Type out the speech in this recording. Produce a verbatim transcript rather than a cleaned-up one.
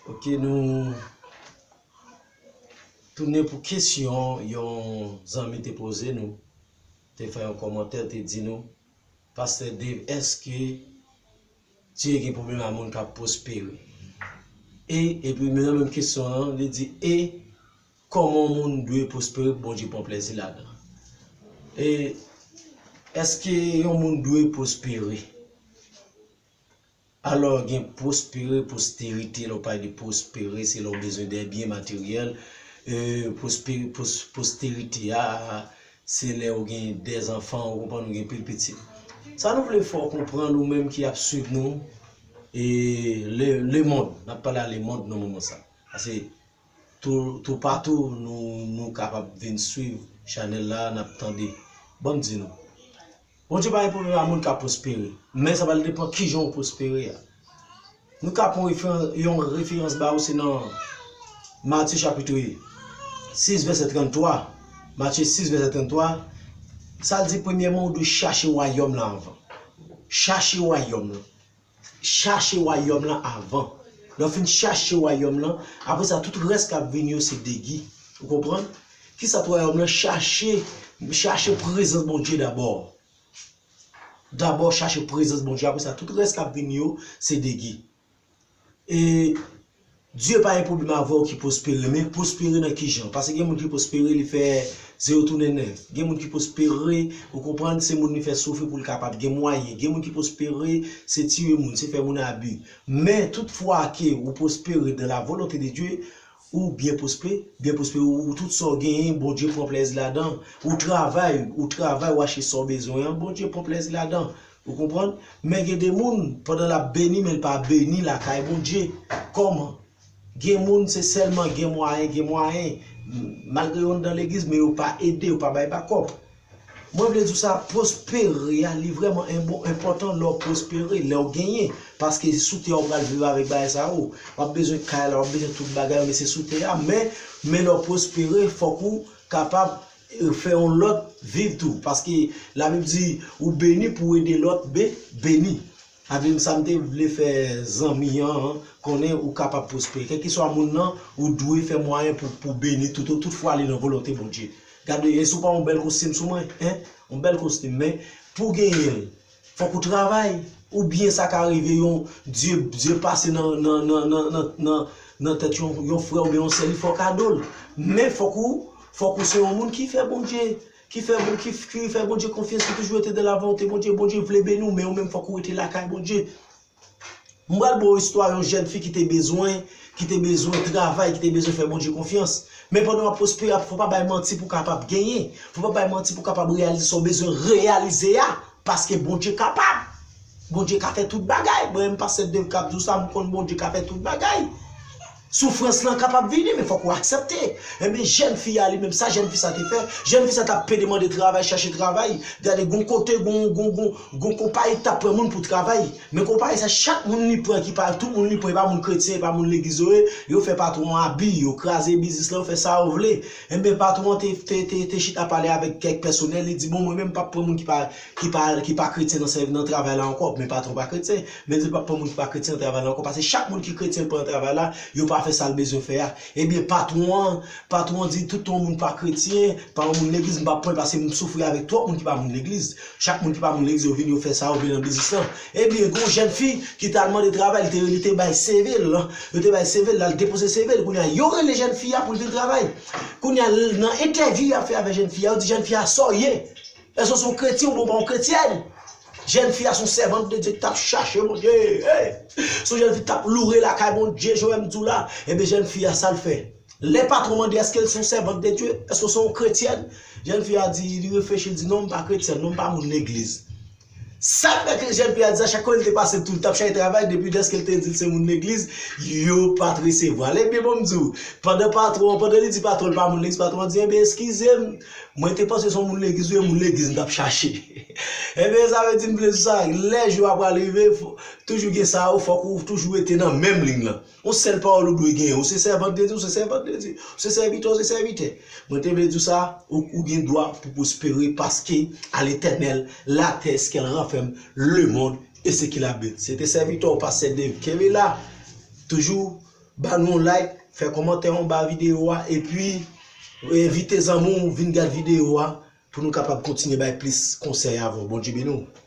Ok, nou tounen pou kesyon yon zanmi te poze nou, te fè yon kòmantè, te di nou, Pastè Dave, èske Dye gen pwoblèm a moun k ap pwospere? E, epi nan menm kesyon an, li di, e kòman yon moun dwe pwospere pou Bondye pran plèzi ladan? E èske yon moun dwe pwospere? Alò, gen pwospere, pwosterite, lè w pale de pwospere, se lè w bezwen de byen materyèl. E, pwospere, pwos- pwosterite a, se lè w gen de zanfan, ou konprann, ou gen pil pitit. Sa nou vle fè w konprann, ou menm ki ap swiv nou, e, le, lemonn, n ap pale a lemonn nan moman sa. Paske tou, toupatou, nou, nou kapab vin swiv chanèl la, n ap tande. Ban m di nou. Bondye pa gen pwoblèm a moun k ap pwospere. Men sa pral depann kijan w pwospere a. Nou ka pran yon referans, yon referans ba ou, se nan Matye chapit sis, vèsè tranntwa. Matye sis, vèsè tranntwa. Sa l di, premyèman, ou dwe chache wayòm lan anvan. Chache wayòm lan. Chache wayòm lan avan. Lè w fin chache wayòm lan, apre sa, tout rès k ap vini yo, se degi. Ou konprann? Kisa t wayòm lan? Chache, chache prezans Bondye dabò. Dabò, chache prezans Bondye. Apre sa, tout rès k ap vini yo, se degi. E Dye pa gen pwoblèm avè w ki pwospere, men pwospere nan ki jan? Paske gen moun ki pwospere, li fè zewo tounen nèf. Gen moun ki pwospere, ou konprann, se moun li fè soufri pou l kapab gen mwayen. Gen moun ki pwospere, se tiye moun, se fè moun abi. Men tout fwa ke ou pwospere dans la volonté de Dieu, ou byen pwospere, byen pwospere, ou tout sa w genyen, Bondye pran plèzi ladan. Ou travay, ou travay, ou achte sa w bezwen an, Bondye pran plèzi ladan. Ou konprann? Men gen de moun, pandan l ap beni, men l pa beni lakay Bondye. Kòman? Gen moun, se sèlman gen mwayen, gen mwayen. Malgre yo anndan legliz, men yo pa ede, yo pa bay bakòp. Mwen vle di w sa, pwospere a, li vrèman enbo-, enpòtan lè w pwospere, lè w genyen. Paske sou tè a w pral viv avèk bagay sa yo. W ap bezwen kay la, w ap bezwen tout bagay yo, men se sou tè a. Men, men lè w pwospere, fòk ou kapab, e, fè yon lòt viv tou. Paske Labib di, ou beni pou w ede lòt be-, beni. Sa vle, sa m te vle fè zanmi an konnen, ou kapab pwospere. Kèlkeswa moun nan, ou dwe fè mwayen pou, pou beni tout, tout fwa li nan volonte Bondye. Gade, e si w pa yon bèl kostim sou mwen, en? Yon bèl kostim, men pou w genyen l, fòk ou travay. Oubyen sa ka rive yon Dye, Dye pase nan, nan, nan, nan, nan, nan, nan tèt yon, yon frè oubyen yon sè, li fè w kado l. Men fòk ou, fòk ou se yon moun ki fè Bondye, ki fè Bon-, ki, ki fè Bondye konfyans, ki toujou rete dans la volonté Bondye. Bondye vle beni w, men ou menm fòk ou rete lakay Bondye. M pral ba w istwa yon jèn fi ki te bezwen, ki te bezwen travay, ki te bezwen fè Bondye konfyans. Men pandan w ap pwospere, fò w pa bay manti pou w kapab genyen. Fò w pa bay manti pou w kapab reyalize sa w bezwen reyalize a. Paske Bondye kapab. Bondye ka fè tout bagay. Mwen menm, pastè Dave k ap di w sa, m konn Bondye ka fè tout bagay. Soufrans lan kapab vini, men fòk ou aksepte. Enben, jèn fi a li menm, sa jèn fi sa te fè, jèn fi sa t ap pede mande travay, chache travay. Gade, gon kote, gon, gon, gon, gon konpayi k t ap pran moun pou travay. Men konpayi sa, chak moun li pran, ki pa, tout moun li pran, e pa moun kretyen, e pa moun legliz yo ye, yo fè patwon an abi, yo kraze biznis lan, yo fè sa yo vle. Enben, patwon an te, te, te, te chita pale avèk kèk pèsonèl, li di, bon, mwen menm, m p ap pran moun ki pa, ki pa, ki pa kretyen nan sèvi, nan travay la ankò, men patwon pa kretyen. Men li di l p ap pran moun ki pa kretyen nan travay la ankò, paske chak moun ki kretyen l pran nan travay la, yo pa fè sa l bezwen fè a. Ebyen, patwon an, patwon an di, tout yon moun pa kretyen, pa yon moun legliz, m p ap pran l paske m soufri avèk twòp moun ki pa moun legliz. Chak moun ki pa moun legliz, yo vin, yo fè sa yo vle nan biznis lan. Ebyen, gen yon jèn fi ki t al mande travay, li te, li te bay C V l, yo te bay C V l, l al depoze C V l. Kounye a, yo rele jèn fi a pou l vin travay. Kounye a, nan entèvyou y ap fè avèk jèn fi a, yo di jèn fi a, sa w ye? Èske w se yon kretyen oubyen w pa yon kretyèn? Jèn fi a se yon sèvant de Dye ki t ap chache Bondye. Hey! Se yon jèn fi ki t ap loure lakay Bondye, jan w wè m di w la. Ebyen, jèn fi a, sa l fè? Lè patwon mande èske l se yon sèvant de Dye, èske w se yon kretyèn, jèn fi a di, li reflechi, l di, non, m pa kretyèn, non, m pa moun legliz. Sa k fè ke jèn fi a di sa, chak kote l te pase tou, l t ap chache travay, depi dèske l te di l se moun legliz, yo pa t resevwa l. Ebyen, bon, m di w, pandan patwon, pandan li di patwon l pa moun legliz, patwon an di, ebyen, eskize m, mwen te panse se yon moun legliz ou ye, moun legliz m t ap chache. Ebyen, sa vle di, m vle di w sa, lè jou a pral rive, fò, toujou gen sa yo, fòk ou toujou rete nan menm liy lan. Yon sèl pawòl ou dwe genyen. Ou se sèvant de Dye, ou se sèvant de Dye. Ou se sèvitè, ou se sèvitè. Mwen te vle di w sa, ou, ou gen dwa pou pwospere paske à l'Éternel la terre, ce qu'elle renferme, le monde et ce qu'il habite. Se te sèvitè w, pastè Dave. Kenbe la. Toujou ba nou yon like, fè kòmantè anba videyo a, epi envite zanmi w vin gad videyo a pou nou kapab kontinye bay plis konsèy avè w. Bondye beni w.